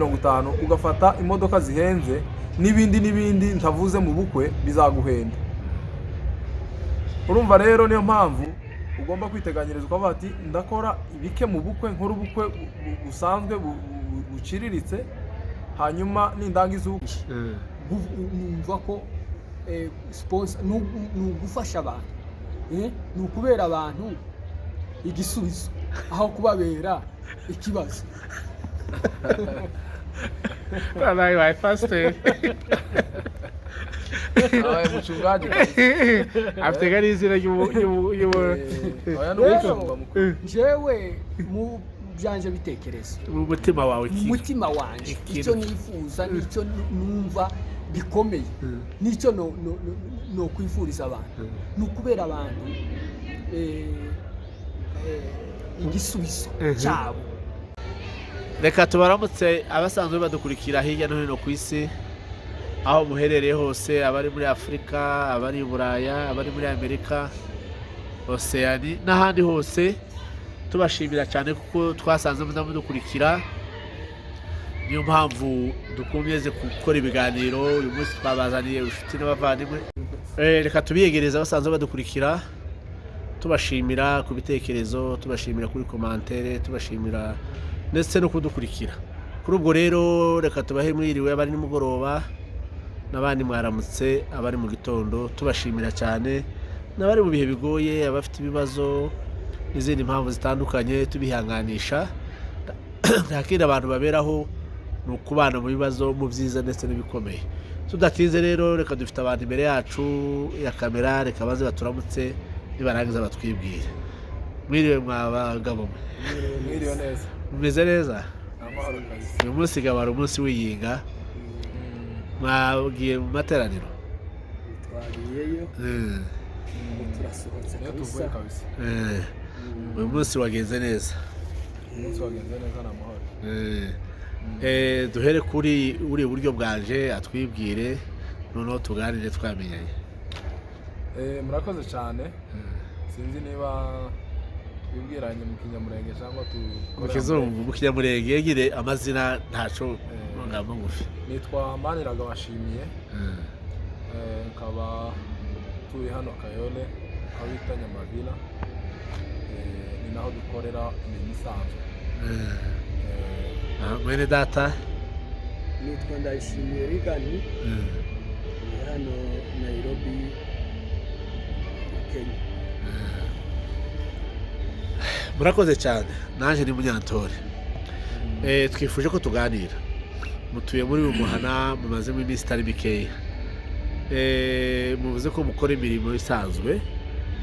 50, ugafata imodoka zihenze n'ibindi n'ibindi ntavuze mu bukwe, bizaguhenda. Urumva rero, niyo mpamvu ugomba kwiteganyiriza, ukavuga ati: "Ndakora ibike mu bukwe, nkora ubukwe busanzwe buciriritse, hanyuma nindangiza ubukwe." Numva ko sponsor ni ugufasha abantu, ni ukubera abantu igisubizo aho kubabera ikibazo. Wabaye wabaye pasiteri. Abaye mucungaji kabisa. Afite n'izina ry'ubu Oya, ni umushumba mukuru. Njyewe mu byanje bitekerezo, mu mutima wawe, mu mutima wanje, icyo nifuza n'icyo numva bikomeye n'icyo no kwifuriza abantu ni ukubera abantu igisubizo cyabo. Reka tubaramutse abasanzwe badukurikira hirya no hino ku isi, aho muherereye hose, abari muri Afurika, abari i Buraya, abari muri Amerika, Oseyani n'ahandi hose. Tubashimira cyane kuko twasanze muza mudukurikira, niyo mpamvu dukomeze gukora ibiganiro. Uyu munsi twabazaniye inshuti n'abavandimwe. Reka tubiyegereze abasanzwe badukurikira, tubashimira ku bitekerezo, tubashimira kuri commentaire, tubashimira ndetse no kudukurikira. Kuri ubwo rero, reka tubahe mwiriwe abari nimugoroba, n'abandi mwaramutse abari mu gitondo. Tubashimira cyane n'abari mu bihe bigoye, abafite ibibazo n'izindi mpamvu zitandukanye, tubihanganisha. Nta kindi abantu baberaho, ni ukubana mu bibazo, mu byiza ndetse n'ibikomeye. Tudatinze rero, reka dufite abantu imbere yacu ya kamera, reka baze baturamutse, nibarangiza batwibwire. Mwiriwe mwa bagabo mwe? Mwiriwe neza. Mumeze neza? Amahoro kabisa. Uyu munsi gaba ari umunsi w'iyinga, mwagiye mu materaniro? Twagiyeyo. Ubu turasohotse. Niyo Kabisa. tuvuye kabisa. Uyu munsi wagenze neza? Umunsi wagenze neza, ni amahoro. Duhere kuri uri buryo bwanje, atwibwire, noneho tuganire twamenyanye. Murakoze cyane. Sinzi niba twibwiranye mu Kinyamurenge cyangwa Mu kizungu, mu Kinyamurenge nyine, amazina ntaco, magambo ngufi. Nitwa Maniragabashimiye, nkaba tuye hano Kayole, aho bita Nyamavila. Ni naho dukorera imirimo isanzwe. Ah, mwene data? Nitwa Ndayishimiye Rigani, ni hano Nairobi, Kenya. Murakoze cyane. Nanjye ni Munyantore. Twifuje ko tuganira. Mutuye muri uyu muhana, mumazemo iminsi itari mikeya. Muvuze ko mukora imirimo isanzwe,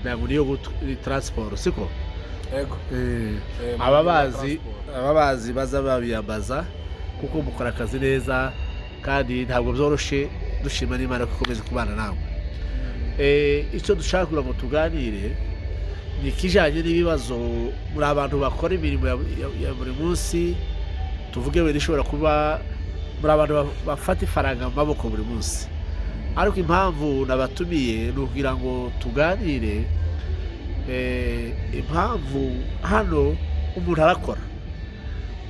ntabwo niyo transport, siko? Ego. Mu Ababazi transport. Ababazi baza babiyambaza kuko mukora akazi neza kandi ntabwo byoroshe. Dushima n'Imana ko ikomeza kubana nawe. Icyo dushaka kugira ngo tuganire ni ikijyanye n'ibibazo muri abantu bakora imirimo ya buri munsi. Tuvuge wenda ishobora kuba muri abantu bafata ifaranga mu maboko buri munsi, ariko impamvu nabatumiye ni ukugira ngo tuganire impamvu hano umuntu arakora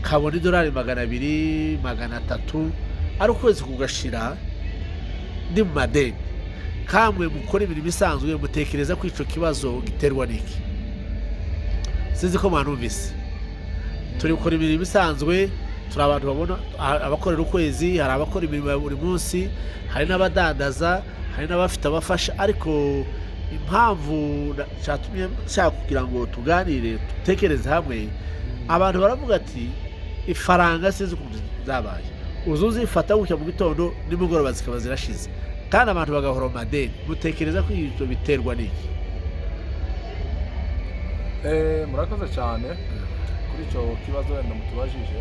kabona idolari 200, 300, ari ukwezi kugashira ndi mu madeni. Kamwe mukora imirimo isanzwe, mutekereza ko icyo kibazo giterwa n'iki? Sinzi ko mwanumvise. Turi gukora imirimo isanzwe, turi abantu babona abakorera ukwezi, hari abakora imirimo ya buri munsi, hari n'abadandaza, hari n'abafite abafasha. Ariko impamvu cyatumye nshaka kugira ngo tuganire, dutekereze hamwe, abantu baravuga ati: "Ifaranga sinzi ukuntu zabaye, uzu uzifata gutya mu gitondo, nimugoroba zikaba zirashize," kandi abantu bagahora mu madeni. Mutekereza ko ibyo biterwa n'iki? Murakoze cyane kuri icyo kibazo wenda mutubajije.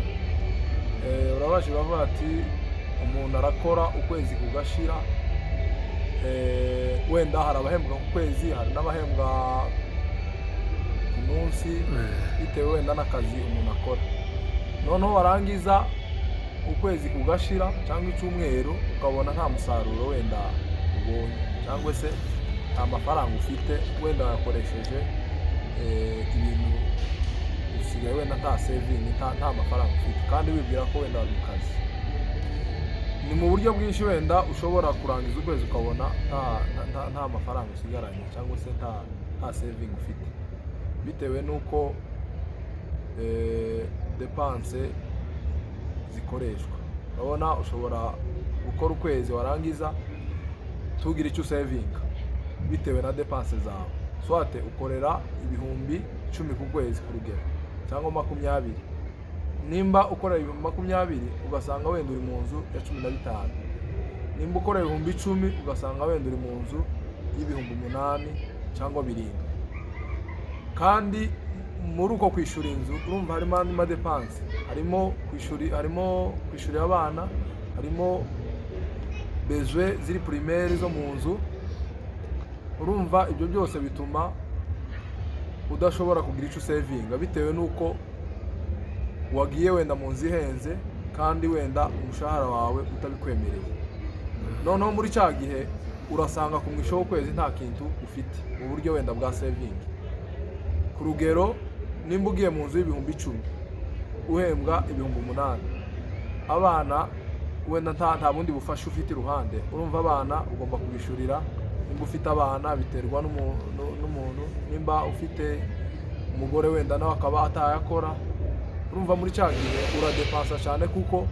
Urabajije uravuga ati umuntu arakora ukwezi kugashira. Wenda hari abahembwa ku kwezi, hari n'abahembwa ku munsi, bitewe wenda n'akazi umuntu akora. Noneho warangiza ukwezi kugashira cyangwa icyumweru, ukabona nta musaruro wenda ubonye, cyangwa se nta mafaranga ufite, wenda wayakoresheje ibintu, usigaye wenda nta saving, nta mafaranga ufite, kandi wibwira ko wenda wari mu kazi. Ni mu buryo bwinshi wenda ushobora kurangiza ukwezi ukabona nta mafaranga usigaranye cyangwa se nta saving ufite, bitewe n'uko dépenses zikoreshwa. Urabona, ushobora gukora ukwezi, warangiza tugire icyo usevinga bitewe na dépenses zawe. Soit ukorera 10,000 ku kwezi, ku rugero, cyangwa 20. Nimba ukorera 20,000, ugasanga wenda uri mu nzu ya 15. Nimba ukorera 10,000, ugasanga wenda uri mu nzu y'8,000 cyangwa 7. Kandi muri uko kwishyura inzu, urumva harimo andi ma dépenses, harimo kwishyurira abana, harimo besoins ziri primaires zo mu nzu. Urumva ibyo byose bituma udashobora kugira icyo usevinga, bitewe n'uko wagiye wenda mu nzu ihenze kandi wenda umushahara wawe utabikwemereye. Noneho muri cya gihe urasanga ku mwisho w'ukwezi nta kintu ufite mu buryo wenda bwa saving. Ku rugero, nimba ugiye mu nzu y'10,000, uhembwa 8,000, abana wenda nta bundi bufasha ufite iruhande, urumva abana ugomba kubishyurira. Nimba ufite abana, biterwa n'umuntu. Nimba ufite umugore, wenda nawe akaba atayakora, urumva muri cya gihe uradepansa cyane kuko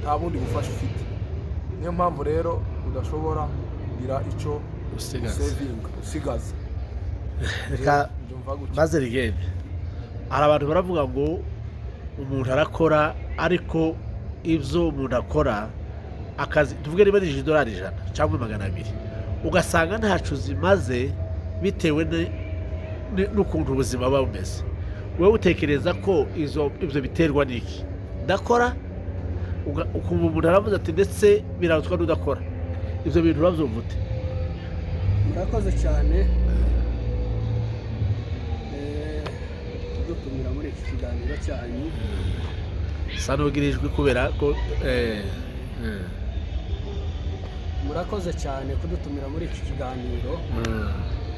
nta bundi bufasha ufite. Niyo mpamvu rero udashobora kugira icyo usigaza. Usevinga, usigaza. Reka Mbyumva gutyo. Maze rigende. Hari abantu baravuga ngo umuntu arakora, ariko ibyo umuntu akora, akazi, tuvuge niba ari idolari 100 cyangwa 200, ugasanga ntaco zimaze bitewe n'ukuntu ubuzima buba bumeze. Wowe utekereza ko ibyo biterwa n'iki? Ndakora, ukumva umuntu aravuze ati ndetse birarutwa n'udakora. Ibyo bintu urabyumva ute? Murakoze cyane kudutumira muri iki kiganiro cyanyu. Sa n'ugira ijwi kubera ko Murakoze cyane kudutumira muri iki kiganiro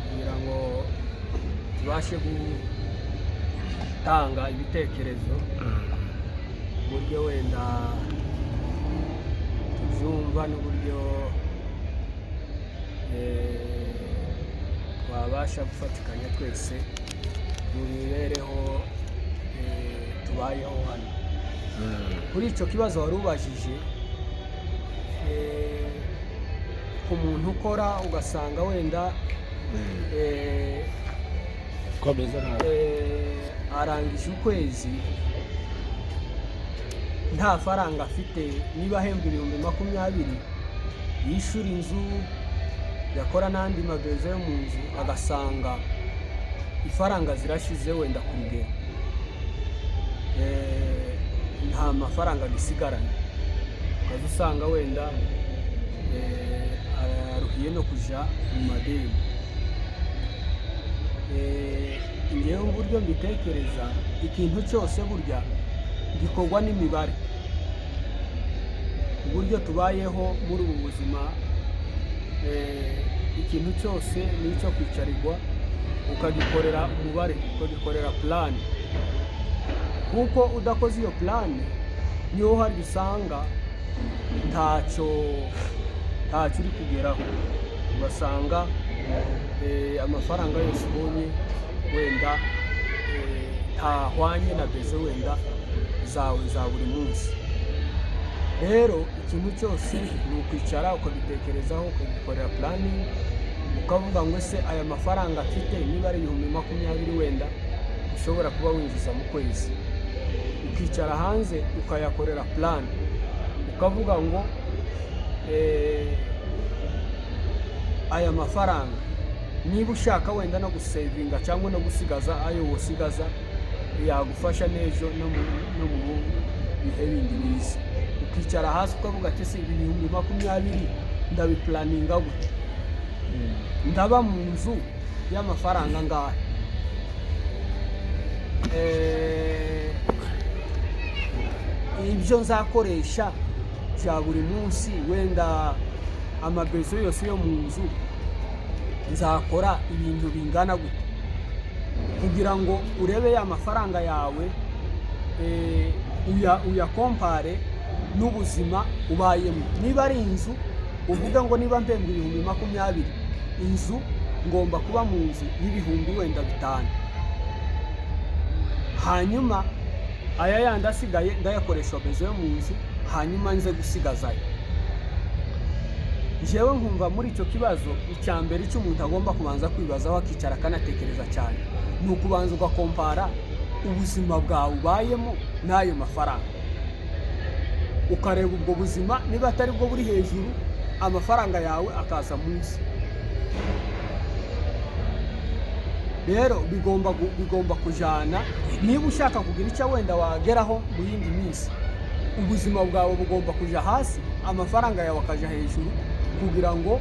kugira ngo tubashe gutanga ibitekerezo, uburyo wenda tubyumva n'uburyo twabasha gufatikanya twese mu mibereho tubayeho hano. Kuri icyo kibazo wari ubajije, ku muntu ukora ugasanga wenda Komeza nawe. Arangije ukwezi nta faranga afite, niba ahembwa 20,000, yishyura inzu, yakora n'andi ma besoins yo mu nzu, agasanga ifaranga zirashize, wenda ku rugero nta mafaranga agisigaranye, ukaza usanga wenda aruhiye no kuja mu madeni. Ngewe uburyo mbitekereza, ikintu cyose burya gikorwa n'imibare. Uburyo tubayeho muri ubu buzima, ikintu cyose ni icyo kwicarirwa, ukagikorera umubare, ukagikorera plan, kuko udakoze iyo plan niho harya usanga ntacyo uri kugeraho, ugasanga amafaranga yose ubonye wenda ntahwanye na besoins wenda zawe za buri munsi. Rero ikintu cyose ni ukwicara ukagitekerezaho, ukagikorera planning, ukavuga ngo ese aya mafaranga afite, niba ari 20,000 wenda ushobora kuba winjiza mu kwezi, ukicara hanze ukayakorera plan, ukavuga ngo aya mafaranga, niba ushaka wenda no gusevinga cyangwa no gusigaza, ayo wosigaza yagufasha n'ejo no mu bihe bindi biza. Ukicara hasi ukavuga ati: "Ese ibi 20,000 ndabipulaninga gute? Ndaba mu nzu y'amafaranga angahe? Ibyo nzakoresha bya buri munsi, wenda ama besoins yose yo mu nzu, nzakora ibintu bingana gute?" Kugira ngo urebe ya mafaranga yawe, uyakompare. n'ubuzima ubayemo. Niba ari inzu, uvuga ngo niba mpembwa 20,000, inzu ngomba kuba mu nzu y'ibihumbi wenda 5, hanyuma aya yandi asigaye ndayakoresha besoin yo mu nzu, hanyuma nze gusigazayo. Njyewe nkumva muri icyo kibazo, icya mbere icyo umuntu agomba kubanza kwibazaho, akicara akanatekereza cyane, ni ukubanza ugakompara ubuzima bwawe ubayemo n'ayo mafaranga, ukareba ubwo buzima niba atari bwo buri hejuru, amafaranga yawe akaza munsi. Rero bigomba kujana. Niba ushaka kugira icyo wenda wageraho mu yindi minsi, ubuzima bwawe bugomba kuja hasi, amafaranga yawe akaja hejuru, kugira ngo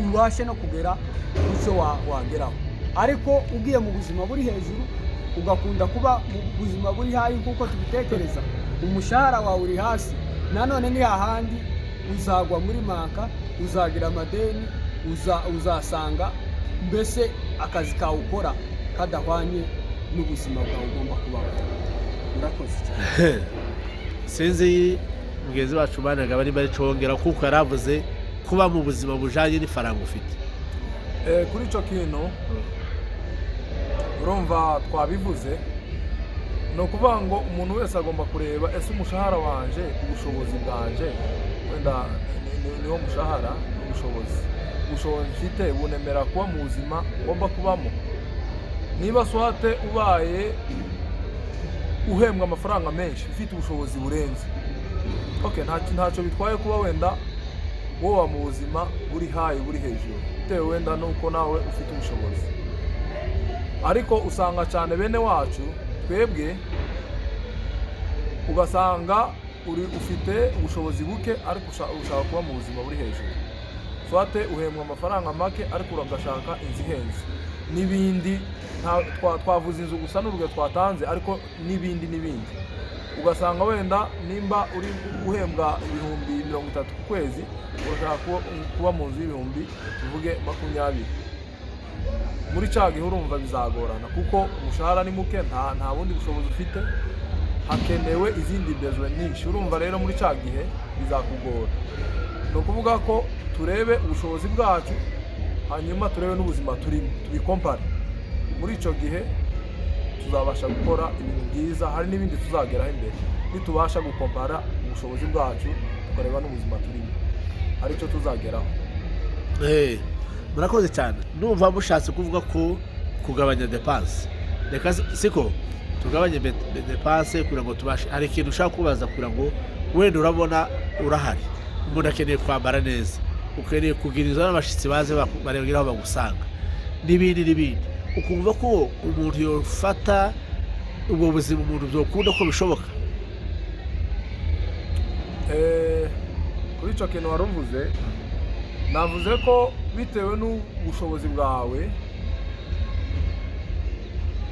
ubashe no kugera ku cyo wageraho. Ariko ugiye mu buzima buri hejuru, ugakunda kuba mu buzima buri high nk'uko tubitekereza, umushahara wawe uri hasi, nanone ni hahandi uzagwa muri manque, uzagira amadeni, uzasanga mbese akazi kawe ukora kadahwanye n'ubuzima bwawe ugomba kubaho. Murakoze cyane. Sinzi mugenzi wacu banaga bari baricongera, kuko yaravuze kuba mu buzima bujanye n'ifaranga ufite. Kuri icyo kintu urumva twabivuze, ni ukuvuga ngo umuntu wese agomba kureba: ese umushahara wanje, ubushobozi bwanje, wenda niwo mushahara, ubushobozi mfite bunemera kuba mu buzima ngomba kubamo? Niba soit ubaye uhembwa amafaranga menshi, ufite ubushobozi burenze, okay, ntacyo bitwaye kuba wenda woba mu buzima buri high, buri hejuru, bitewe wenda nuko nawe ufite ubushobozi. Ariko usanga cyane bene wacu twebwe, ugasanga uri ufite ubushobozi buke, ariko ushaka kuba mu buzima buri hejuru. Soit uhembwa amafaranga make, ariko uragashaka inzu ihenze n'ibindi. Twavuze inzu gusa n'urugero twatanze, ariko n'ibindi n'ibindi. Ugasanga wenda nimba uri uhembwa 30,000 ku kwezi, urashaka kuba mu nzu y'ibihumbi tuvuge 20. Muri cya gihe urumva bizagorana, kuko umushahara ni muke, nta bundi bushobozi ufite, hakenewe izindi besoin nyinshi. Urumva rero muri cya gihe bizakugora. Ni ukuvuga ko turebe ubushobozi bwacu, hanyuma turebe n'ubuzima turimo, tubikompare. Muri icyo gihe tuzabasha gukora ibintu byiza, hari n'ibindi tuzageraho imbere nitubasha gukompara ubushobozi bwacu, tukareba n'ubuzima turimo, hari icyo tuzageraho. Murakoze cyane. Numva mushatse kuvuga ko kugabanya dépenses. Reka siko tugabanye dépenses kugira ngo tubashe. Hari ikintu ushaka kubaza, kugira ngo wenda urabona urahari, umuntu akeneye kwambara neza, ukeneye kugira inzu n'abashyitsi baze barebera aho bagusanga, n'ibindi n'ibindi, ukumva ko umuntu yofata ubwo buzima, umuntu byokunda ko bishoboka. Kuri icyo kintu wari uvuze, navuze ko bitewe n'ubushobozi bwawe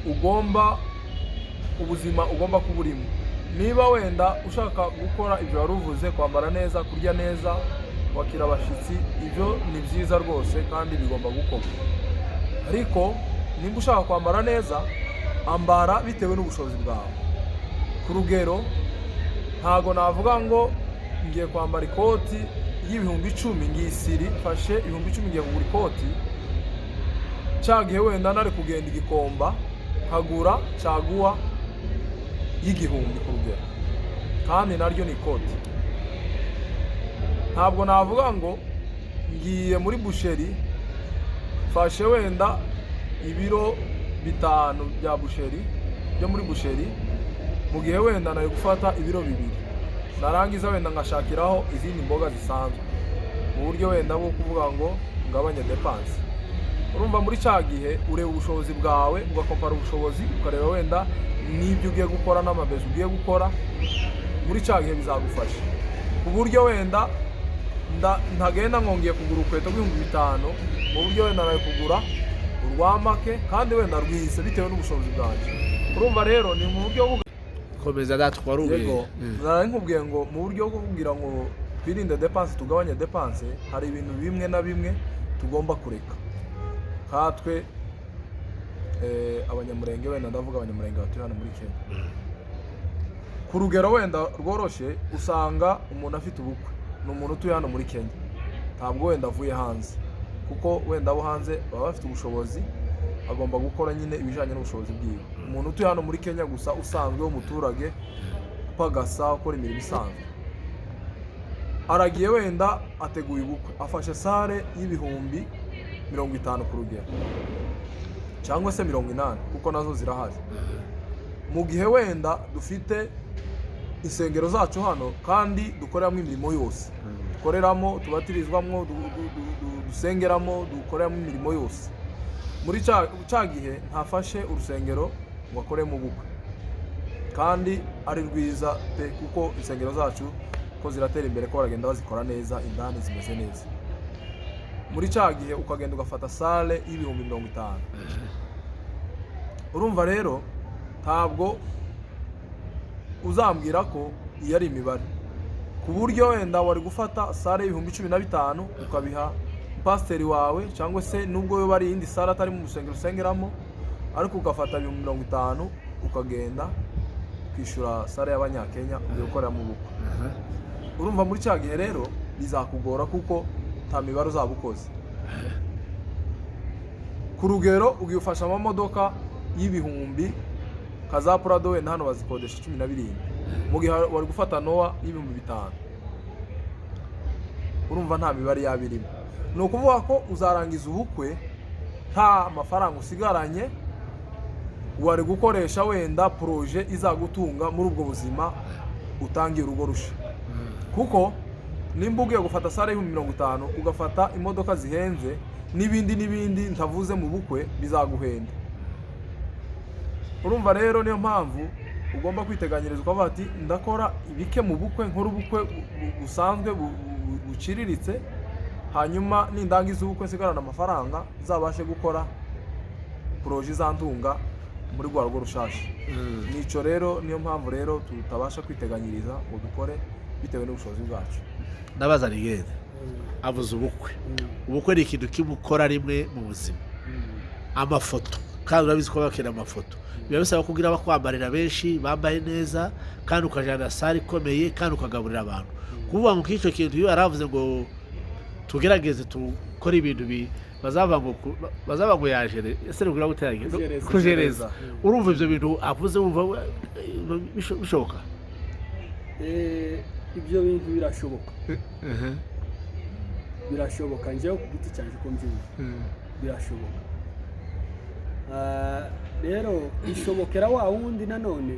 ugomba ubuzima ugomba kuba urimo. Niba wenda ushaka gukora ibyo wari uvuze, kwambara neza, kurya neza, kwakira abashyitsi, ibyo ni byiza rwose kandi bigomba gukorwa. Ariko nimba ushaka kwambara neza, ambara bitewe n'ubushobozi bwawe. Ku rugero, ntago navuga ngo ngiye kwambara ikoti y'ibihumbi 10, ngiye isiri mfashe 10,000 ngiye kugura ikoti, cya gihe wenda nari kugenda igikomba nkagura caguwa y'igihumbi, ku rugero, kandi naryo ni ikoti. Ntabwo navuga ngo ngiye muri boucherie, mfashe wenda ibiro 5 bya boucherie, byo muri boucherie, mu gihe wenda nari gufata ibiro 2, narangiza wenda ngashakiraho izindi mboga zisanzwe, mu buryo wenda bwo kuvuga ngo ngabanye dépenses. Urumva muri cya gihe ureba ubushobozi bwawe, ugakompara ubushobozi, ukareba wenda n'ibyo ugiye gukora n'amabesoin ugiye gukora. Muri cya gihe bizagufasha ku buryo wenda ntagenda ngo ngiye kugura urukweto rw'ibihumbi 5, mu buryo wenda nari kugura urwa make kandi wenda rwiza, bitewe n'ubushobozi bwanjye. Urumva rero ni mu buryo bwo Komeza data, wari. Yego, nari nkubwiye ngo mu buryo bwo kugira ngo twirinde dépenses, tugabanye dépenses, hari ibintu bimwe na bimwe tugomba kureka nkatwe abanyamurenge. Wenda ndavuga abanyamurenge batuye hano muri Kenya. Ku rugero wenda rworoshye, usanga umuntu afite ubukwe, ni umuntu utuye hano muri Kenya, ntabwo wenda avuye hanze, kuko wenda abo hanze baba bafite ubushobozi, agomba gukora nyine ibijyanye n'ubushobozi bwiwe. Umuntu utuye hano muri Kenya gusa, usanzwe w'umuturage, upagasa, ukora imirimo isanzwe, aragiye wenda ateguye ubukwe, afashe salle y'50,000 ku rugero, cyangwa se 80,000, kuko nazo zirahari, mu gihe wenda dufite insengero zacu hano kandi dukoreramo imirimo yose, dukoreramo, tubatirizwamo, dusengeramo, dukoreramo imirimo yose. Muri cya gihe ntafashe urusengero ngo akoremo ubukwe, kandi ari rwiza pe, kuko insengero zacu ko ziratera imbere, ko baragenda bazikora neza, indani zimeze neza. Muri cya gihe ukagenda ugafata salle y'50,000. Urumva rero ntabwo uzambwira ko iyo ari imibare, ku buryo wenda wari gufata salle y'15,000 ukabiha pasiteri wawe, cyangwa se nubwo yoba ari iyindi salle atari mu rusengero usengeramo, ariko ugafata 50,000 ukagenda ukishyura salle y'Abanyakenya ugiye gukoreramo ubukwe. Urumva muri cya gihe rero bizakugora, kuko nta mibare uzaba ukoze. Ku rugero, ugiye ufasha amamodoka y'ibihumbi nka za Prado, wenda hano bazikodesha 17, mu gihe wari gufata Noah y'5,000. Urumva nta mibare yaba irimo. Ni ukuvuga ko uzarangiza ubukwe nta mafaranga usigaranye wari gukoresha wenda projet izagutunga muri ubwo buzima utangiye urugo rusha, kuko nimba ugiye gufata salle y'50,000, ugafata imodoka zihenze n'ibindi n'ibindi ntavuze mu bukwe, bizaguhenda. Urumva rero niyo mpamvu ugomba kwiteganyiriza, ukavuga ati: "Ndakora ibike mu bukwe, nkora ubukwe busanzwe buciriritse, hanyuma nindangiza ubukwe nsigarana amafaranga nzabashe gukora projet izantunga muri rwa rugo rushasha." Nico rero, niyo mpamvu rero tutabasha kwiteganyiriza ngo dukore bitewe n'ubushobozi bwacu. Ndabaza rigende avuze ubukwe. Ubukwe ni ikintu kimwe ukora rimwe mu buzima. Amafoto, kandi urabizi ko bakenera amafoto, biba bisaba kugira bakwambarira benshi bambaye neza, kandi ukajyana salle ikomeye, kandi ukagaburira abantu. Kuvuga ngo nk'icyo kintu, iyo yaravuze ngo tugerageze dukore ibintu bazavuga ngo yajere ese ni ukugira gute? Kujereza. Kujereza. Urumva ibyo bintu avuze, wumva bishoboka? Ibyo bintu birashoboka, birashoboka. Njyewe ku giti cyanjye uko mbyumva, birashoboka. Rero bishobokera wa wundi nanone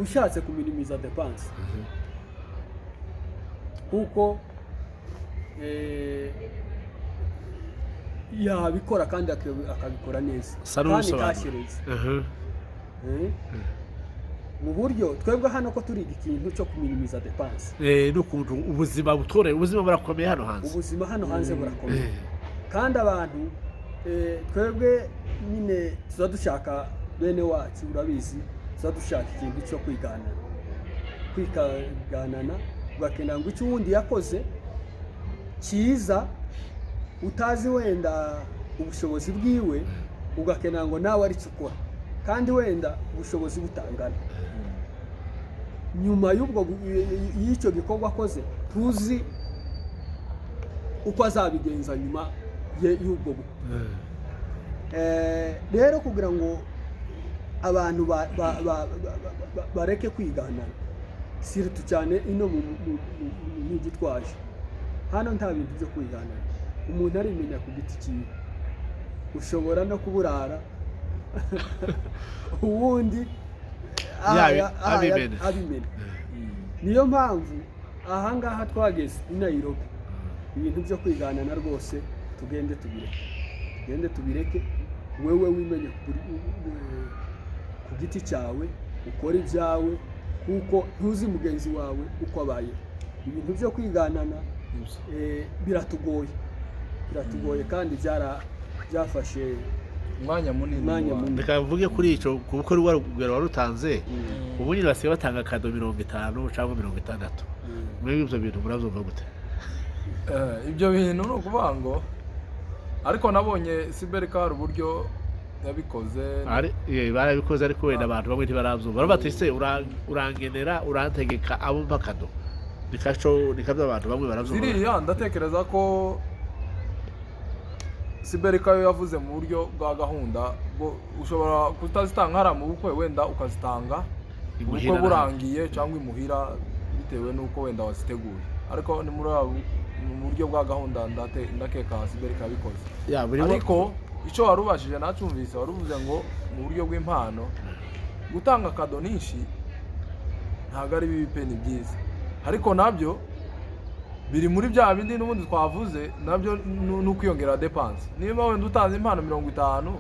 ushatse kuminimiza dépenses, kuko yabikora kandi akabikora neza Asa kandi n'ubisobanura. ntashyereze. Mu buryo twebwe hano ko turiga ikintu cyo kuminimiza dépenses. N'ukuntu ubuzima butoroheye, ubuzima burakomeye hano hanze. Ubuzima hano hanze burakomeye, kandi abantu twebwe nyine tuza dushaka bene wacu, urabizi, tuza dushaka ikintu cyo kwiganana, kwiganana, ugakenera ngo icyo uwundi yakoze cyiza, utazi wenda ubushobozi bwiwe, ugakenera ngo nawe aricyo ukora, kandi wenda ubushobozi butangana. Nyuma y'ubwo y'icyo gikorwa akoze, tuzi uko azabigenza nyuma y'ubwo bukwe. Rero kugira ngo abantu bareke kwiganana, surtout cyane ino mu mijyi twaje hano, nta bintu byo kwiganana. Umuntu arimenya ku giti cyiwe. Ushobora no kuburara uwundi Abimena. Abimena. Niyo mpamvu ahangaha twageze i Nairobi, ibintu byo kwiganana rwose tugende tubireke, tugende tubireke. Wewe wimenye ku giti cyawe, ukore ibyawe, kuko ntuzi mugenzi wawe uko abaye. Ibintu byo kwiganana biratugoye, biratugoye, kandi byafashe umwanya munini. Umwanya munini. Reka mvuge kuri icyo, kuko rwa rugero warutanze. Ubu nyine basigaye batanga cadeau 50 cyangwa 60. Muri ibyo bintu murabyumva gute? Ibyo bintu ni ukuvuga ngo, ariko nabonye siberika hari uburyo yabikoze. Barabikoze, ariko wenda abantu bamwe ntibarabyumva. Baravuga bati: "Se urangenera, urantegeka abo mpa cadeau?" Nikaco nikabyo abantu bamwe barabyumva. Ziriya ndatekereza ko Siberika yo yavuze mu buryo bwa gahunda bwo ushobora kutazitanga hariya mu bukwe, wenda ukazitanga ubukwe Imuhira. burangiye cyangwa imuhira, bitewe n'uko wenda waziteguye. Ariko ni muri mu buryo bwa gahunda, ndakeka Siberika yabikoze. Ya buri Ariko icyo wari ubashije nacyumvise, wari uvuze ngo mu buryo bw'impano, gutanga cadeau nyinshi ntabwo ari bibi pe, ni byiza. Ariko nabyo biri muri bya bindi n'ubundi twavuze, nabyo ni ukwiyongera dépenses. Niba wenda utanze impano 50,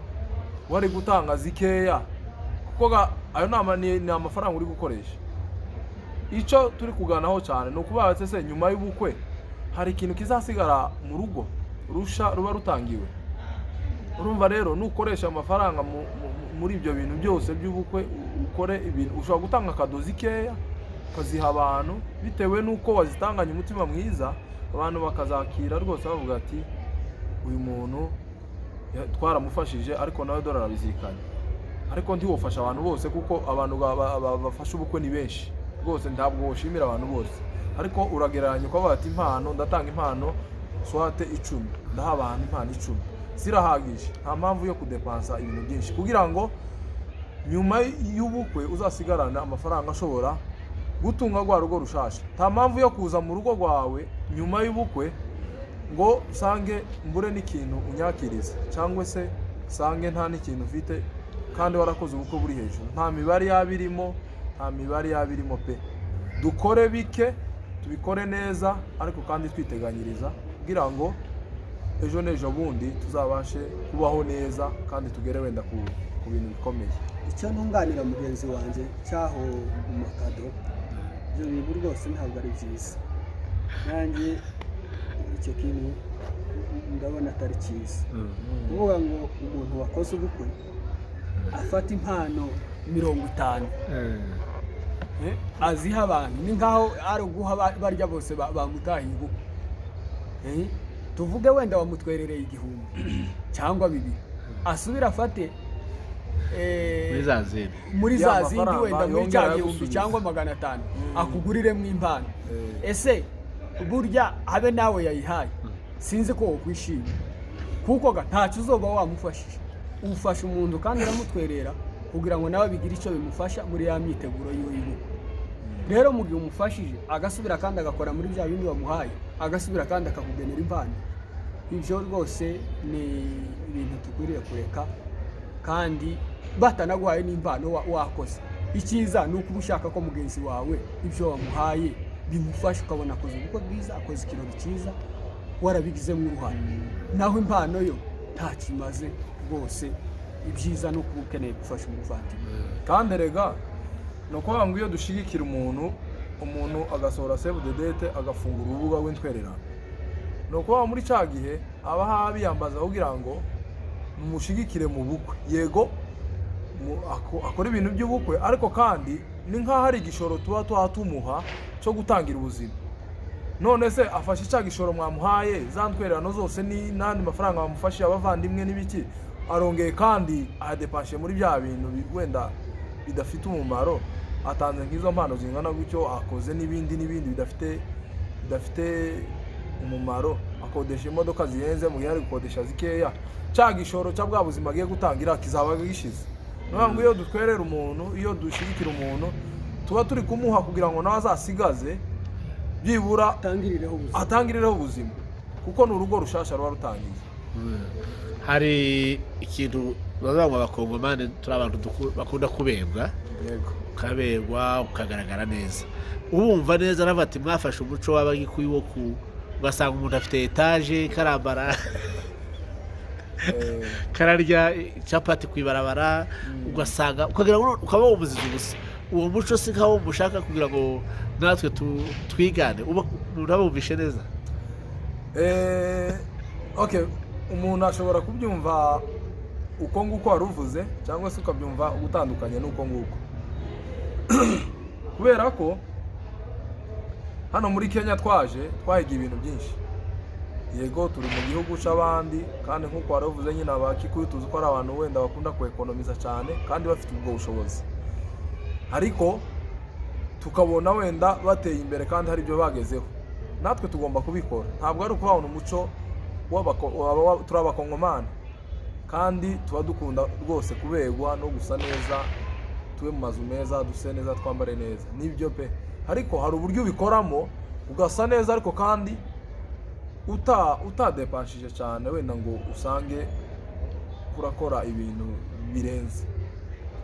wari gutanga zikeya, kuko ayo ni amafaranga uri gukoresha. Icyo turi kuganaho cyane ni ukubaza: se nyuma y'ubukwe hari ikintu kizasigara mu rugo rusha ruba rutangiwe? Urumva rero, nukoresha amafaranga muri ibyo bintu byose by'ubukwe, ukore ibintu, ushobora gutanga cadeau zikeya ukaziha abantu bitewe n'uko wazitanganye umutima mwiza, abantu bakazakira rwose bavuga ati: "Uyu muntu twaramufashije, ariko nawe dore arabizirikanye." Ariko ntiwofasha abantu bose, kuko abantu bafasha ubukwe ni benshi rwose, ntabwo woshimira abantu bose. Ariko uragereranya ukavuga ati: "Impano, ndatanga impano soit 10, ndaha abantu impano 10, zirahagije." Nta mpamvu yo kudepansa ibintu byinshi kugira ngo nyuma y'ubukwe uzasigarane amafaranga ashobora gutunga rwa rugo rushasha. Nta mpamvu yo kuza mu rugo rwawe nyuma y'ubukwe ngo usange mbure n'ikintu unyakiriza, cyangwa se usange nta n'ikintu ufite kandi warakoze ubukwe buri hejuru. Nta mibare yaba irimo, nta mibare yaba irimo pe. Dukore bike, tubikore neza, ariko kandi twiteganyiriza kugira ngo ejo n'ejo bundi tuzabashe kubaho neza kandi tugere wenda ku bintu bikomeye. Icyo ntunganira mugenzi wanjye cyaho mu ma cadeau, ibyo bintu rwose ntabwo ari byiza. Nanjye icyo kintu ndabona atari cyiza, kuvuga ngo umuntu wakoze ubukwe afata impano 50 aziha abantu, ni nkaho ari uguha barya bose bamutahiye ubukwe. Tuvuge wenda wamutwerereye 1000 cyangwa 2000, asubire afate muri za zindi muri Ya za zindi mafaranga wenda muri yongera cya gihumbi ayagusubiza. cyangwa 500 akuguriremo impano. Ese burya habe nawe yayihaye, sinzi ko wokwishima, kuko ga ntacyo uzoba wamufashije. Ufasha umuntu kandi uramutwerera kugira ngo nawe bigire icyo bimufasha muri ya myiteguro yiwe y'ubukwe. Rero mu gihe umufashije, agasubira kandi agakora muri bya bindi wamuhaye, agasubira kandi akakugenera impano, ibyo rwose ni ibintu dukwiriye kureka. Kandi batanaguhaye n'impano wakoze, icyiza ni uko uba ushaka ko mugenzi wawe ibyo wamuhaye bimufasha, ukabona akoze ubukwe bwiza, akoze ikirori cyiza, warabigizemo uruhare. Naho impano yo ntacyo imaze rwose. Ibyiza ni ukuba ukeneye gufasha umuvandimwe. Kandi erega ni ukuvuga ngo iyo dushyigikira umuntu, umuntu agasohora save the date, agafungura urubuga rw'intwererano, ni ukuvuga muri cya gihe aba biyambaza kugira ngo mumushyigikire mu bukwe. Yego, akora ibintu by'ubukwe, ariko kandi ni nk'aho ari igishoro tuba tumuha cyo gutangira ubuzima. None se afashe cya gishoro mwamuhaye, za ntwererano zose n'andi mafaranga bamufashije, abavandimwe n'ibiki, arongeye kandi ayadepanshe muri bya bintu wenda bidafite umumaro, atanze nk'izo mpano zingana gutyo, akoze n'ibindi n'ibindi bidafite umumaro, akodesha imodoka zihenze mu gihe ari gukodesha zikeya. Cya gishoro cya bwa buzima agiye gutangira kizaba gishize. Ni ukuvuga ngo iyo dutwerera umuntu, iyo dushyigikira umuntu, tuba turi kumuha kugira ngo nawe azasigaze byibura atangirireho ubuzima. Atangirireho ubuzima, kuko ni urugo rushasha ruba rutangiye. Hari ikintu bavuga ngo abakongomani turi abantu bakunda kubembwa. Ukaberwa, ukagaragara neza, ubumva neza. Aravuga ati: "Mwafashe umuco w'abagikuyu wo ku ugasanga umuntu afite etaje, karambara, kararya capati ku ibarabara, ugasanga ukagira ngo ukaba wumuziza ubusa." Uwo muco si nkawo mushaka kugira ngo natwe twigane? Uba umuntu abumvishe neza. Okay, umuntu ashobora kubyumva uko nguko wari uvuze, cyangwa se ukabyumva ugutandukanye n'uko nguko, kubera ko hano muri Kenya twaje twahiga ibintu byinshi. Yego, turi mu gihugu c'abandi, kandi nk'uko wari uvuze nyine, Abakikuyu tuzi ko ari abantu wenda bakunda kwekonomiza cyane kandi bafite ubwo bushobozi, ariko tukabona wenda bateye imbere kandi hari ibyo bagezeho, natwe tugomba kubikora. Ntabwo ari ukubabona umuco turi Abakongomani kandi tuba dukunda rwose kuberwa no gusa neza, tube mu mazu meza, duse neza, twambare neza, nibyo pe. Ariko hari uburyo ubikoramo ugasa neza, ariko kandi utadepanshije cyane wenda ngo usange urakora ibintu birenze.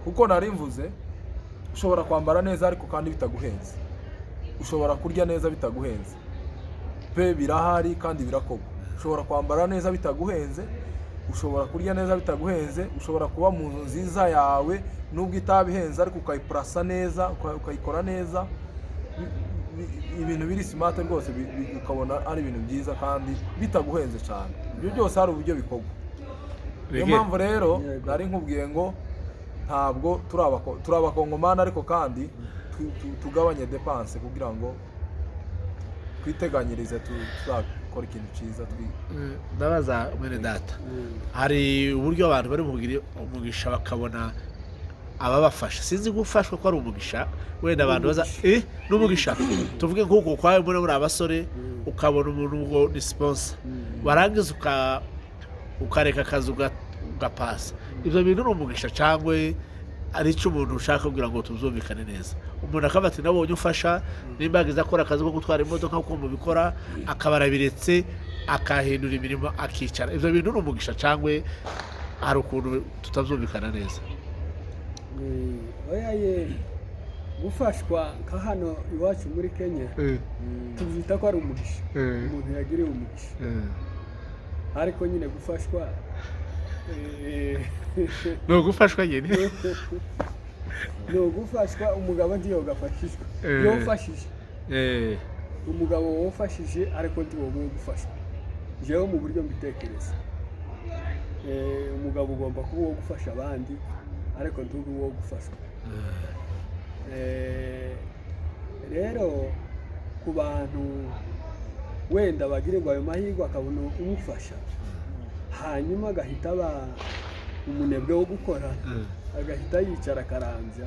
Kuko nari mvuze, ushobora kwambara neza ariko kandi bitaguhenze, ushobora kurya neza bitaguhenze pe, birahari kandi birakorwa. Ushobora kwambara neza bitaguhenze, ushobora kurya neza bitaguhenze, ushobora kuba mu nzu nziza yawe nubwo itaba ihenze, ariko ukayipurasa neza, ukayikora neza, ibintu biri smart rwose, ukabona ari ibintu byiza kandi bitaguhenze cyane. Ibyo byose hari uburyo bikorwa. Niyo Rege. mpamvu rero Yego. nari nkubwiye ngo ntabwo turi Abakongomani, ariko kandi tugabanye dépenses kugira ngo twiteganyirize, tuzakora ikintu cyiza. Ndabaza mwene data, hari uburyo abantu bari kugira umugisha bakabona ababafasha. Sinzi gufashwa ko ari umugisha, wenda abantu baza n'umugisha. Tuvuge nk'uko kwawe muri abasore, ukabona umuntu ngo ni sponsor, warangiza ukareka akazi ugapasa. Ibyo bintu ni umugisha cyangwa ari icyo umuntu ushaka kugira ngo tuzumvikane neza? Umuntu akaba ati: "Nabonye ufasha." Nimba yagize akora akazi ko gutwara imodoka nk'uko mubikora, akaba arabiretse, akahindura imirimo, akicara. Ibyo bintu ni umugisha cyangwa hari ukuntu tutazumvikana neza? Oya ye, gufashwa nka hano iwacu muri Kenya tubyita ko ari umugisha, umuntu yagiriwe umugisha. Ariko nyine gufashwa Ni ugufashwa nyine. Ni ugufashwa. Umugabo ntiyogafashijwe, yofashije umugabo wofashije, ariko ntiwowe gufashwa. Njyewe mu buryo mbitekereza, umugabo ugomba kuba uwo gufasha abandi, ariko ntube uwo gufashwa. Rero ku bantu wenda bagirirwa ayo mahirwe, akabona umufasha, hanyuma agahita aba umunebwe wo gukora, agahita yicara akarambya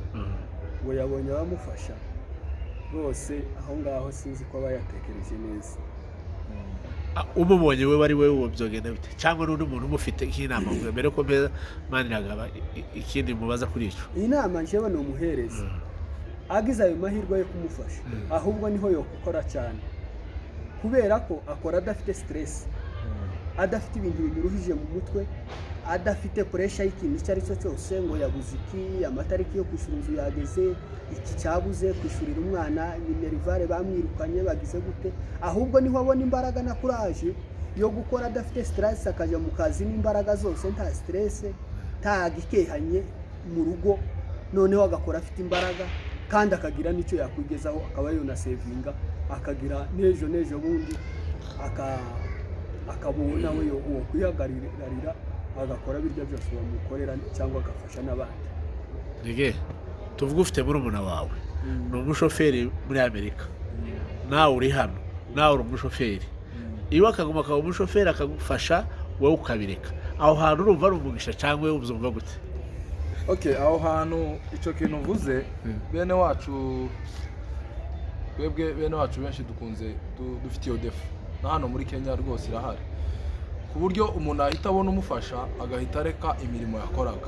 ngo yabonye abamufasha bose, aho ngaho sinzi ko aba yatekereje neza. Umubonye we wari we, uwo byogenda bite? Cyangwa n'undi muntu umufite nk'inama mbere ko mbeza Maniragaba, ikindi mubaza kuri icyo? Iyi nama njyewe ni umuhereza agize ayo mahirwe yo kumufasha, ahubwo niho yo gukora cyane, kubera ko akora adafite stress, adafite ibintu bimuruhije mu mutwe, adafite pressure y'ikintu icyo ari cyo cyose, ngo yabuze iki, amatariki yo kwishyura inzu yageze, iki cyabuze, kwishyurira umwana minerval bamwirukanye, bagize gute. Ahubwo niho abona imbaraga na courage yo gukora adafite stress, akajya mu kazi n'imbaraga zose, nta stress, nta gikehanye mu rugo. Noneho agakora afite imbaraga kandi akagira n'icyo yakwigezaho, akaba yonasevinga, akagira n'ejo n'ejo bundi akabona we uwo kwihagararira, agakora birya byose bamukorera cyangwa agafasha n'abandi. Rege, tuvuge ufite murumuna wawe ni umushoferi muri Amerika, nawe uri hano, nawe uri umushoferi, iwe akaguma akaba umushoferi akagufasha, wowe ukabireka. Aho hantu urumva ari umugisha cyangwa wowe ubyumva gute? Okay, aho hantu icyo kintu uvuze, bene wacu, twebwe bene wacu benshi dukunze dufite iyo défaut, na hano muri Kenya rwose irahari, ku buryo umuntu ahita abona umufasha agahita areka imirimo yakoraga.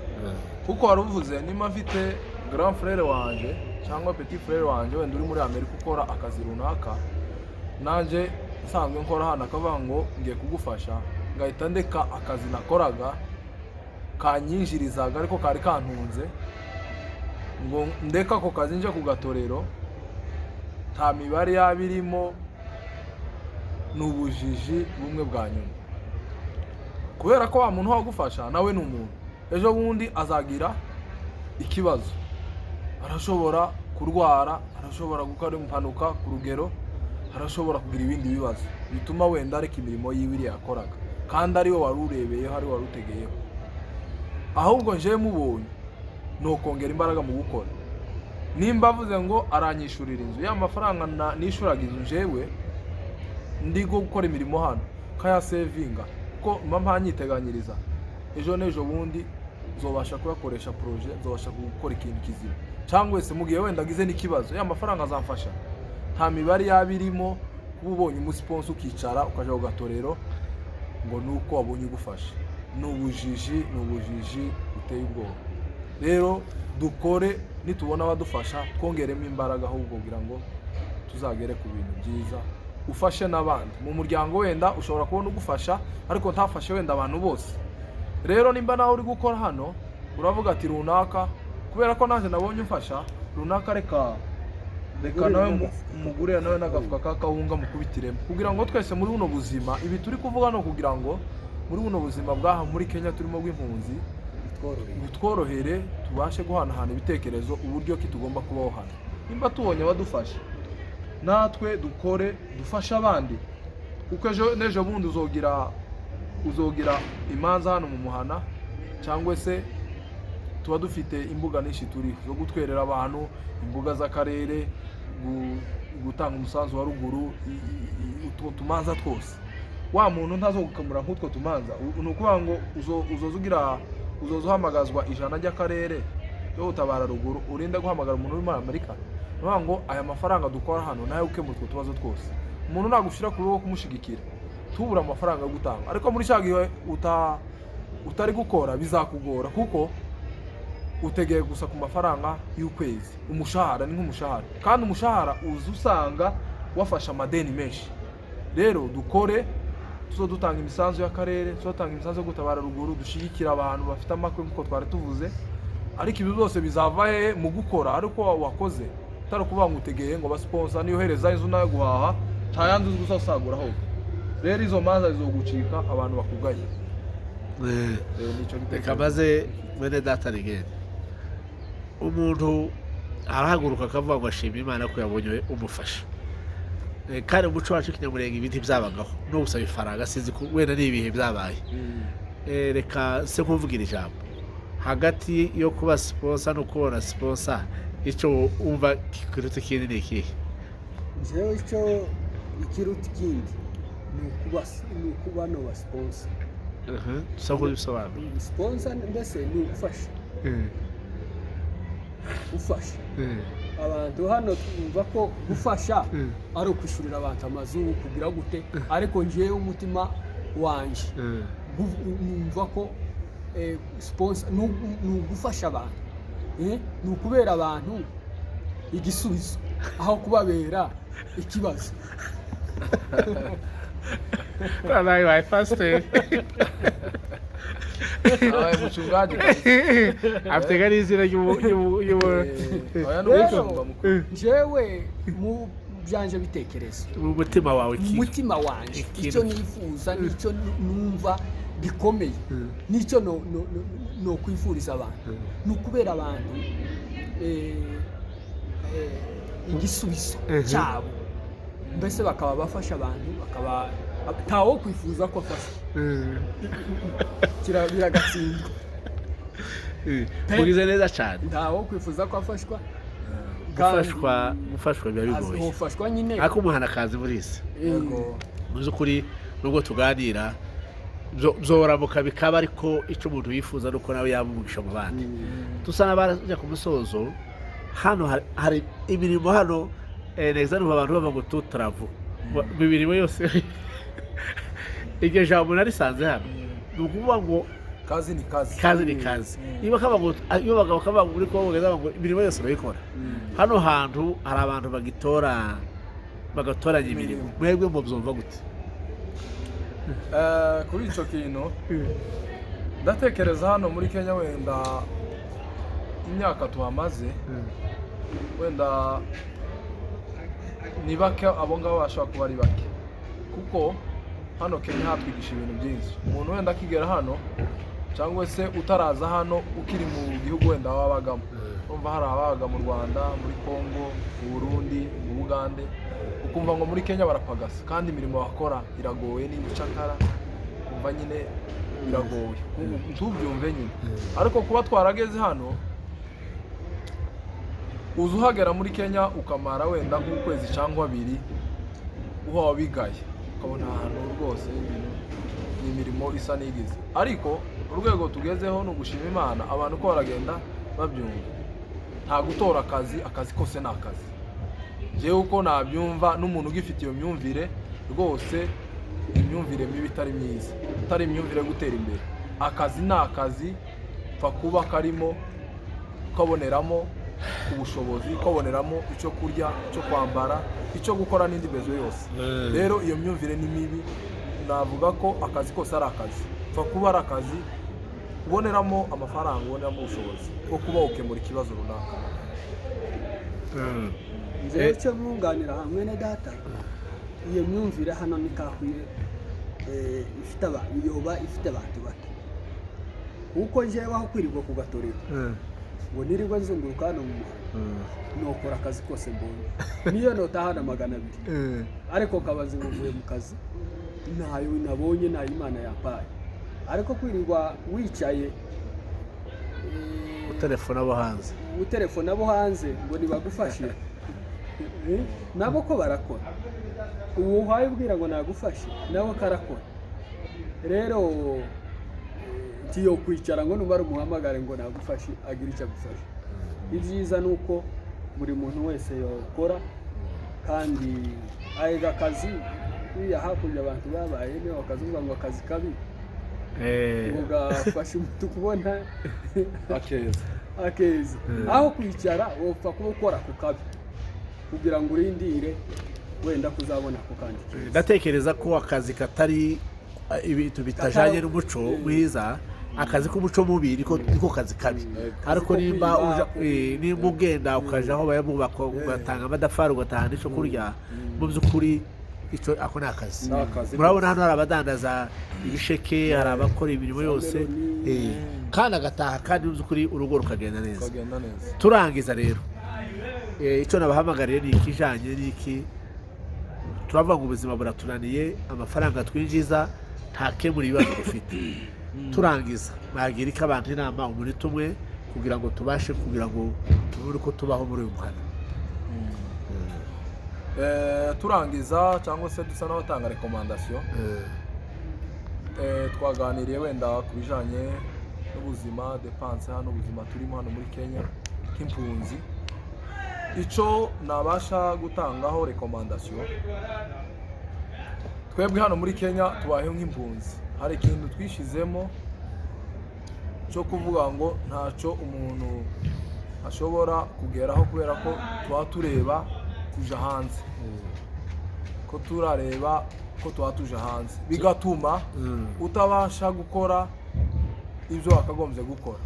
Kuko wari uvuze, niba mfite grand frère wanje cyangwa petit frère wanje wenda uri muri Amerika ukora akazi runaka, nanjye nsanzwe nkora hano, akavuga ngo ngiye kugufasha, ngahita ndeka akazi nakoraga kanyinjirizaga ariko kari kantunze, ngo ndeka ako kazi nje ku gatorero, nta mibare yaba irimo, ni ubujiji bumwe bwa nyuma. Kubera ko wa muntu wagufasha nawe ni umuntu, ejo bundi azagira ikibazo, arashobora kurwara, arashobora gukora impanuka ku rugero, arashobora kugira ibindi bibazo bituma wenda areka imirimo yiwe iriya yakoraga, kandi ariwe wari urebeyeho, ariwe wari utegeyeho. Ahubwo njyewe mubonye ni ukongera imbaraga mu gukora. Nimba avuze ngo aranyishurira inzu, ya mafaranga nishuraga inzu njyewe ndi gukora imirimo hano, nkayafata nkayashyira muri saving, Nkayasevinga kuko mba mpanyiteganyiriza ejo n'ejo bundi nzobasha kuyakoresha projet, nzobasha gukora ikintu kizima, cyangwa se mu gihe wenda agize n'ikibazo ya mafaranga azamfasha. Nta mibare yaba irimo kuba ubonye umusponsor ukicara ukaja ku gatorero ngo nuko wabonye ugufasha. Ni ubujiji, ni ubujiji buteye ubwoba. Rero dukore, nitubona abadufasha twongeremo imbaraga ahubwo kugira ngo tuzagere ku bintu byiza, ufashe n'abandi mu muryango. Wenda ushobora kubona ugufasha ariko ntafashe wenda abantu bose. Rero nimba nawe uri gukora hano uravuga ati runaka, kubera ko nanjye nabonye umfasha runaka, reka nawe mugurire nawe n'agafuka ka kawunga mukubitiremo, kugira ngo twese muri buno buzima, ibi turi kuvuga ni ukugira ngo muri buno buzima bw'aha muri Kenya turimo bw'impunzi butworohere, tubashe guhanahana ibitekerezo uburyo ki tugomba kubaho hano. Nimba tubonye abadufasha, natwe dukore dufashe abandi, kuko ejo n'ejo bundi uzogira imanza hano mu muhana, cyangwa se tuba dufite imbuga nyinshi turiho zo gutwerera abantu, imbuga z'akarere, gutanga umusanzu wa ruguru, utwo tumanza twose wa muntu ntazogukemura nk'utwo tumanza. Ni ukuvuga ngo uzoza ugira, uzoza uhamagazwa 100 ry'akarere yo gutabara ruguru, urinde guhamagara umuntu uri muri Amerika. Ni ukuvuga ngo aya mafaranga dukora hano nayo ukemura utwo tubazo twose. Umuntu nagushyira kuri wo kumushigikira, tubura amafaranga yo gutanga, ariko muri cya gihe utari gukora bizakugora, kuko utegeye gusa ku mafaranga y'ukwezi. Umushahara ni nk'umushahara, kandi umushahara uza usanga wafashe amadeni menshi. Rero dukore, tuzo dutanga imisanzu y'akarere, tuzatanga imisanzu yo gutabara ruguru, dushyigikira abantu bafite amakwe nk'uko twari tuvuze. Ariko ibi byose bizava hehe? Mu gukora. Ariko wakoze utari ukuvuga ngo utegeye ngo basponsor niyohereza inzu nayo guhaha, nta yandi uzi gusasagura ahubwo. Rero izo manza zizogucika, abantu bakugaye. Nico Reka gitekerezo. Maze mwene data rigende, umuntu arahaguruka akavuga ngo ashima Imana ko yabonye umufasha. Kandi umuco wacu w'ikinyamurenge ibiti byabagaho no gusaba ifaranga, sinzi ko wenda ni ibihe byabaye. Reka se nkuvugira ijambo hagati yo kuba sponsor no kubona sponsor, icyo wumva kiruta ikindi ni ikihe? Njyewe icyo ikiruta ikindi ni ukuba no basponsor. Dusa nk'ubisobanura. Sponsor mbese ni ugufasha, ufasha abantu. Hano twumva ko gufasha ari ukwishyurira abantu amazu, kugira gute, ariko njyewe umutima wanje numva ko sponsor ni ugufasha abantu, ni ukubera abantu igisubizo aho kubabera ikibazo. Nawe wabaye pasiteri. Abaye muchungaji kabisa. Afite n'izina Oya, ni Rero, umushumba mukuru. Njyewe mu byanje bitekerezo, mu mutima wawe mu ki mutima wanje, Ikintu icyo nifuza n'icyo numva gikomeye n'icyo no kwifuriza abantu ni ukubera abantu igisubizo cyabo, mbese bakaba bafasha abantu, bakaba ntawo kwifuza ko afasha. Biragatsindwa. Mugize neza cyane. Ntawo kwifuza ko afashwa. Gufashwa biba bigoye. Ufashwa nyine. Ariko umuhana akazi muri isi Yego. Mu by'ukuri nubwo tuganira byoramuka bikaba, ariko icyo umuntu yifuza ni uko nawe yaba umugisha mu bandi. Dusa n'abajya ku musozo. Hano hari imirimo hano, neza numva abantu bavuga ngo tutaravu mu mirimo yose. Iryo jambo narisanze hano, ni ukuvuga ngo Kazi ni kazi. Kazi ni kazi. Niba kaba ngo iyo abagabo kavuga ngo uri kubavuga ngo imirimo yose urayikora, hano hantu hari abantu bagitora, bagatoranya imirimo. Imirimo. Mwebwe mubyumva gute? Kuri icyo kintu ndatekereza hano muri Kenya, wenda imyaka tuhamaze, wenda ni bake abo ngabo bashobora kuba ari bake, kuko hano Kenya hatwigisha ibintu byinshi. Umuntu wenda akigera hano cyangwa se utaraza hano ukiri mu gihugu wenda wabagamo, urumva hari ababaga mu Rwanda, muri Congo, mu Burundi, mu Bugande, ukumva ngo muri Kenya barapagasa kandi imirimo bakora iragoye, ni ubucakara, ukumva nyine biragoye, ntubyumve nyine. Ariko kuba twarageze hano, uza uhagera muri Kenya ukamara wenda nk'ukwezi cyangwa abiri, uba wabigaye. Ukabona ahantu rwose ibintu ni imirimo isa n'igize. Ariko urwego tugezeho ni ugushima Imana, abantu uko baragenda babyumva, nta gutora akazi, akazi kose ni akazi. Njyewe uko nabyumva, n'umuntu ugifite iyo myumvire rwose, imyumvire mibi itari myiza, itari imyumvire yo gutera imbere. Akazi ni akazi, pfa kuba karimo ukaboneramo ubushobozi, ukaboneramo icyo kurya, icyo kwambara, icyo gukora n'indi bezo yose. Rero iyo myumvire ni mibi. Navuga ko akazi kose ari akazi, pfa kuba ari akazi uboneramo amafaranga, uboneramo ubushobozi bwo kuba ukemura ikibazo runaka. Njyewe icyo mwunganira hamwe na data, iyo myumvire hano ntikakwiye, ifite abantu, yoba ifite abantu bato, kuko njyewe aho kwirirwa ku gatorero ngo nirirwa nzunguruka hano mu muhanda, nokora akazi kose mbonye, niyo notahana 200, ariko kabazi ngo mvuye mu kazi, ntayo nabonye, ntayo Imana yampaye. Ariko kwirirwa wicaye, utelefone abo hanze, utelefone abo hanze ngo nibagufashe, nabo ko barakora, ubu uhaye ubwira ngo nagufashe nawe karakora. Rero ntiyo kwicara ngo numara umuhamagare ngo nagufashe agire icyo agufashe. Ibyiza ni uko buri muntu wese yokora, kandi ayiga akazi. Iriya hakurya abantu babaye niyo bakazuvuga ngo akazi kabi ngo gafasha umuntu kubona akeza. Akeza. Aho kwicara wopfa kuba ukora ku kabi kugira ngo urindire wenda kuzabona ku kandi keza. Ndatekereza ko akazi katari ibintu bitajanye n'umuco mwiza, akazi k'umuco mubi niko kazi kabi. Ariko ko nimba kwiba, nimba ugenda ukaja aho bayabubaka, ugatanga amatafari, ugatanga n'icyo kurya, mu by'ukuri icyo ako ni akazi. Ni akazi. Murabona hano hari abadandaza ibisheke, hari abakora imirimo yose, Meloni. kandi agataha, kandi mu by'ukuri urugo rukagenda neza. Ukagenda neza. Turangiza rero, icyo nabahamagariye ni ikijanye n'iki: turavuga ngo ubuzima buratunaniye, amafaranga twinjiza ntakemura ibibazo dufite. Turangiza, mwagira iko abantu inama umunota umwe kugira ngo tubashe kugira ngo tubone uko tubaho muri uyu muhanda. Turangiza cyangwa se dusa n'abatanga recommandation, twaganiriye wenda ku bijanye n'ubuzima, dépenses hano, ubuzima turimo hano muri Kenya nk'impunzi. Icyo nabasha gutangaho recommandation, twebwe hano muri Kenya tubayeho nk'impunzi, hari ikintu twishizemo cyo kuvuga ngo ntacyo umuntu ashobora kugeraho, kubera ko tuba tureba kuja hanze, ko turareba ko tuba tuje hanze, bigatuma utabasha gukora ibyo wakagombye gukora.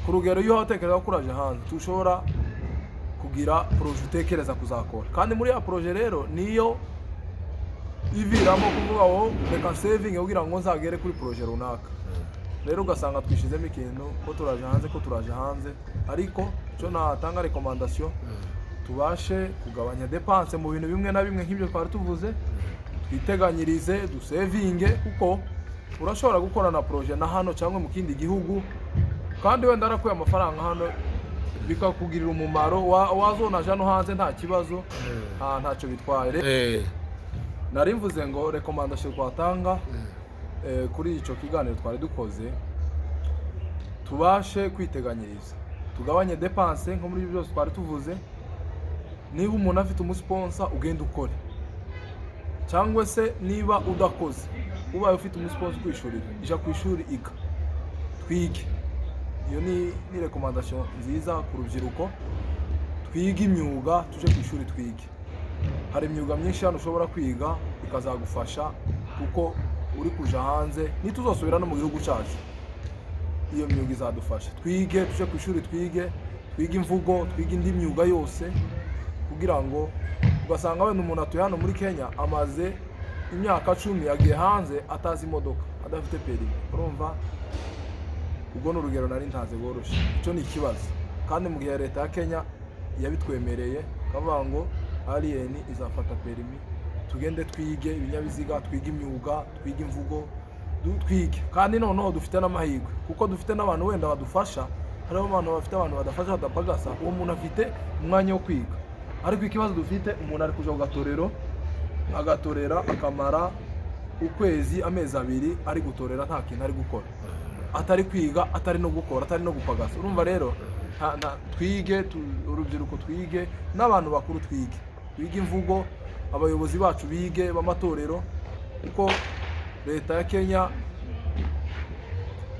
Ku rugero, iyo watekereza ko uraje hanze, tushobora kugira projet utekereza kuzakora, kandi muri ya projet rero niyo iviramo kuvuga ngo reka saving kugira ngo nzagere kuri projet runaka. Rero ugasanga twishizemo ikintu ko turaje hanze, ko turaje hanze. Ariko icyo natanga recommandation, tubashe kugabanya dépenses mu bintu bimwe na bimwe nk'ibyo twari tuvuze, twiteganyirize, dusevinge, kuko urashobora gukora na projet na hano cyangwa mu kindi gihugu, kandi wenda warakuye amafaranga hano bikakugirira umumaro, wazonaja no hanze nta kibazo, ntacyo bitwaye. Nari mvuze ngo recommandation twatanga kuri icyo kiganiro twari dukoze, tubashe kwiteganyiriza, tugabanye dépenses nko muri ibyo byose twari tuvuze. Niba umuntu afite umusponsor, ugenda ukore, cyangwa se niba udakoze, ubaye ufite umusponsor ukwishurira, ija ku ishuri, iga, twige. Iyo ni recommandation nziza ku rubyiruko: twige imyuga, tuje ku ishuri twige. Hari imyuga myinshi hano ushobora kwiga ikazagufasha, kuko uri kuja hanze, nituzosubira no mu gihugu cyacu, iyo myuga izadufasha. Twige, tuje ku ishuri twige, twige imvugo, twige indi myuga yose, kugira ngo ugasanga wenda umuntu atuye hano muri Kenya amaze imyaka 10, yagiye hanze atazi imodoka, adafite permis. Urumva, ubwo ni urugero nari ntanze rworoshye. Icyo ni ikibazo. Kandi mu gihe leta ya Kenya yabitwemereye, kavuga ngo alien izafata permis, tugende twige ibinyabiziga, twige imyuga, twige imvugo, twige. Kandi noneho dufite n'amahirwe, kuko dufite n'abantu wenda badufasha. Hariho abantu bafite abantu badafasha, badapagasa, uwo muntu afite umwanya wo kwiga. Ariko ikibazo dufite, umuntu ari kuja ku gatorero. Agatorera akamara ukwezi, amezi 2 ari gutorera, nta kintu ari gukora, atari kwiga, atari no gukora, atari no gupagasa. Urumva rero twige, urubyiruko twige, n'abantu bakuru twige, twige imvugo, abayobozi bacu bige b'amatorero, kuko leta ya Kenya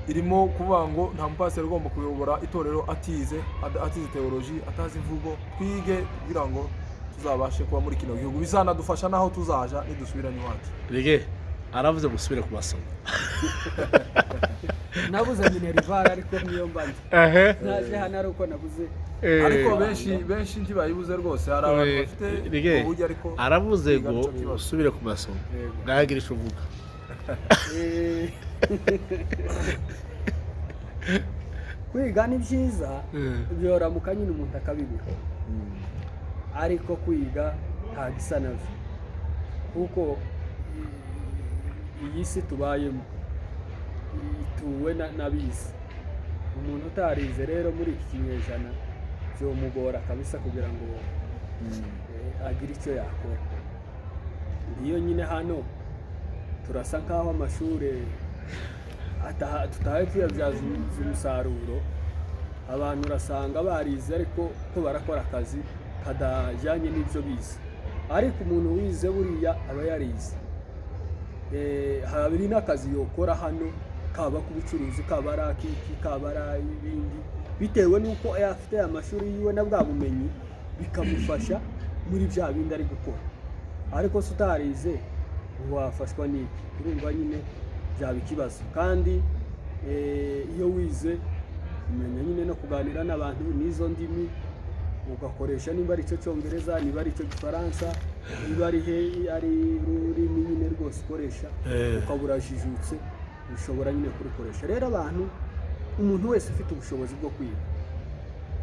irimo kuvuga ngo nta mupasiteri ugomba kuyobora itorero atize, atize teoloji, atazi imvugo. Twige kugira ngo tuzabashe kuba muri kino gihugu, bizanadufasha n'aho tuzaja nidusubira n'iwacu. Rege aravuze musubire ku masomo. Nabuze minerval, ariko niyo mbanza naje hano ari uko nabuze. Ariko benshi benshi ntibayibuze rwose, hari abantu bafite Rege uburyo, ariko aravuze kwiga ngo nicyo kibazo. usubire ku masomo. Yego. Ngagira icyo uvuga. Kwiga ni byiza, byoramuka nyine umuntu akabibura, ariko kwiga nta gisa nabyo, kuko iyi si tubayemo ituwe n'abize. Umuntu utarize rero muri iki kinyejana byomugora kabisa kugira ngo agire icyo yakora. Niyo nyine hano turasa nk'aho amashuri tutahaye tuyabyaza umusaruro. Abantu urasanga barize ariko ko barakora akazi kadajyanye n'ibyo bize, ariko umuntu wize buriya aba yarize. Hari n'akazi yokora hano, kaba k'ubucuruzi, kaba ari akiki, kaba ari ibindi, bitewe n'uko afite amashuri yiwe na bwa bumenyi, bikamufasha muri bya bindi ari gukora. Ariko se utarize wafashwa n'iki? Urumva nyine byaba ikibazo. Kandi iyo wize umenya nyine no kuganira n'abantu n'izo ndimi ugakoresha, niba ari icyo Cyongereza, niba ari icyo Gifaransa, niba ari he, ari ururimi nyine rwose ukoresha, ukaba urajijutse, ushobora nyine kurukoresha. Rero abantu, umuntu wese ufite ubushobozi bwo kwiga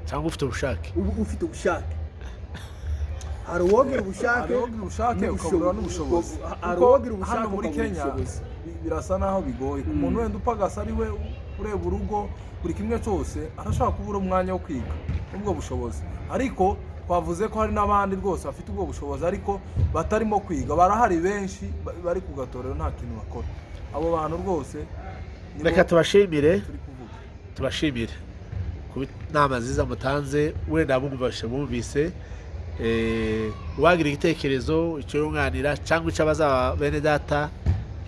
cyangwa ufite ubushake, ubu ufite ubushake, hari uwogira ubushake hari uwogira ubushake ukabura n'ubushobozi. Hari Kuko uwogira ubushake hano muri ukabura Kenya ubushobozi. Birasa naho bigoye ku muntu wenda upagasa, ari we ureba urugo, buri kimwe cyose, arashobora kubura umwanya wo kwiga ubwo bushobozi. Ariko twavuze ko hari n'abandi rwose bafite ubwo bushobozi ariko batarimo kwiga, barahari benshi, bari ku gatorero nta kintu bakora. Abo bantu rwose nibo Reka tubashimire. turi kuvuga. Tubashimire ku nama nziza mutanze. Wenda bumvise bumvise uwagira igitekerezo, icyo yunganira cyangwa icyo abaza bene data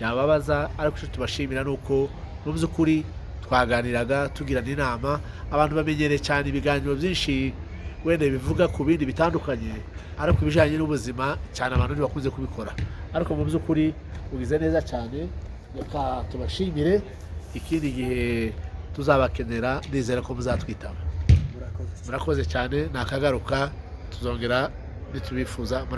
yababaza. Ariko icyo tubashimira ni uko mu by'ukuri twaganiraga tugirana inama. Abantu bamenyereye cyane ibiganiro byinshi wenda bivuga ku bindi bitandukanye, ariko ibijyanye n'ubuzima cyane abantu ntibakunze kubikora. Ariko mu by'ukuri ugize neza cyane, reka tubashimire. Ikindi gihe tuzabakenera, ndizera ko muzatwitaba. Murakoze cyane. Murakoze cyane, nakagaruka, tuzongera nitubifuza. Murakoze.